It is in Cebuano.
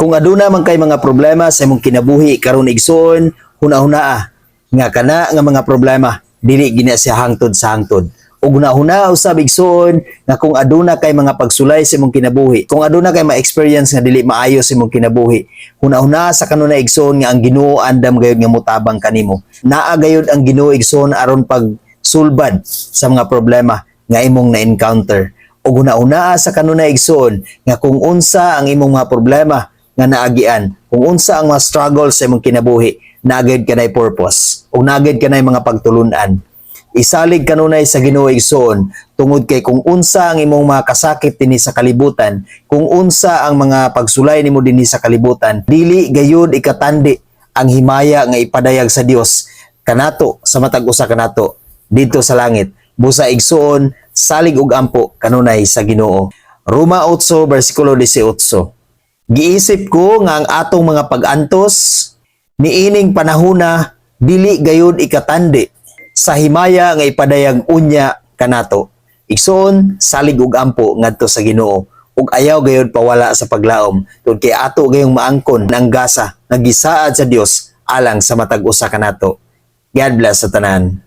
Kung aduna man kay mga problema sa imong kinabuhi karon, igsoon, huna-hunaa nga kana nga mga problema dili gina siya hangtod sa hangtod. Ug huna-huna usab, igsoon, nga kung aduna kay mga pagsulay sa imong kinabuhi, kung aduna kay ma-experience nga dili maayo sa imong kinabuhi, huna-huna sa kanunay, igsoon, nga ang Ginoo andam gayud nga mutabang kanimo. Naa gayud ang Ginoo, igsoon, aron pagsulbad sa mga problema nga imong na-encounter. Ug huna-hunaa sa kanunay, igsoon, nga kung unsa ang imong mga problema nga naagian, kung unsa ang mga struggle sa imong kinabuhi, naa gayud kanay purpose ug naa gayud kanay mga pagtulunan. Isalig kanunay sa Ginoo, igsoon, tungod kay kung unsa ang imong mga kasakit dinhi sa kalibutan, kung unsa ang mga pagsulay nimo dinhi sa kalibutan, dili gayud ikatandi ang himaya nga ipadayag sa Dios kanato, sa matag usa kanato didto sa langit. Busa, igsoon, salig ug ampo kanunay sa Ginoo. Roma 8 bersikulo 18. Giisip ko nga ang atong mga pag-antos niining panahona dili gayud ikatandi sa himaya nga ipadayag unya kanato. Igsoon, salig ug ampo ngadto sa Ginoo ug ayaw gayud pawala sa paglaom tungod kay ato gayong maangkon ang gasa nga gisaad sa Dios alang sa matag usa kanato. God bless sa tanan.